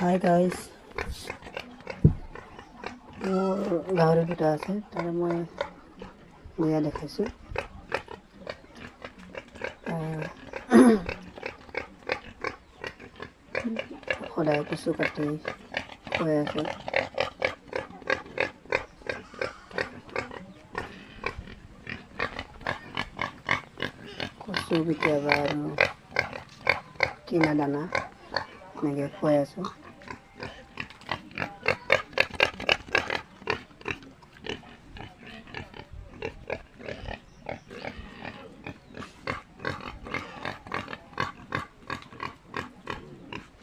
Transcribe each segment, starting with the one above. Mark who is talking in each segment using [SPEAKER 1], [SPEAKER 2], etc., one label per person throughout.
[SPEAKER 1] Hi guys, মোৰ গাহৰি দুটা আছে, তাৰে মই দিয়া দেখাইছোঁ। সদায় কচু কাটি খুৱাই আছোঁ। কচু কেতিয়াবা আৰু কিনা দানা এনেকৈ খুৱাই আছোঁ।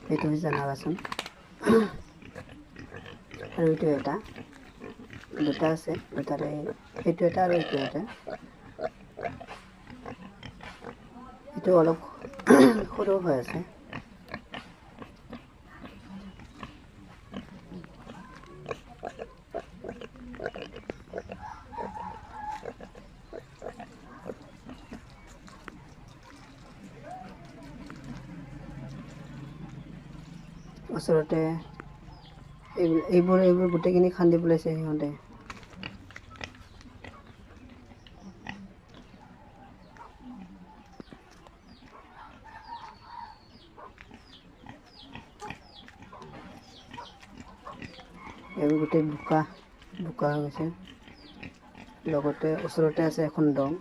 [SPEAKER 1] সেইটো জনাবাচোন। আৰু এইটো এটা, দুটা আছে, দুটাৰে সেইটো এটা আৰু এইটো এটা। এইটো অলপ সৰু হৈ আছে। ওচৰতে এইবোৰ গোটেইখিনি খান্দি পেলাইছে সিহঁতে। এইবোৰ গোটেই বোকা বোকা হৈ গৈছে। লগতে ওচৰতে আছে এখন দং,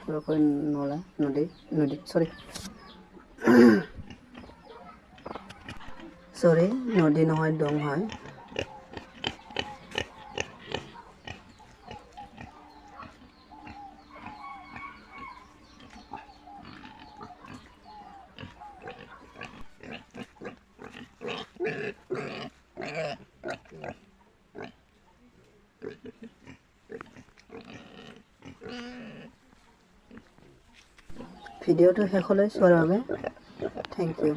[SPEAKER 1] সৰুকৈ নলা, নদী, নদী, চৰি চৰি, নদী নহয়, দং হয়। ভিডিঅ'টো শেষলৈ চোৱাৰ বাবে thank U.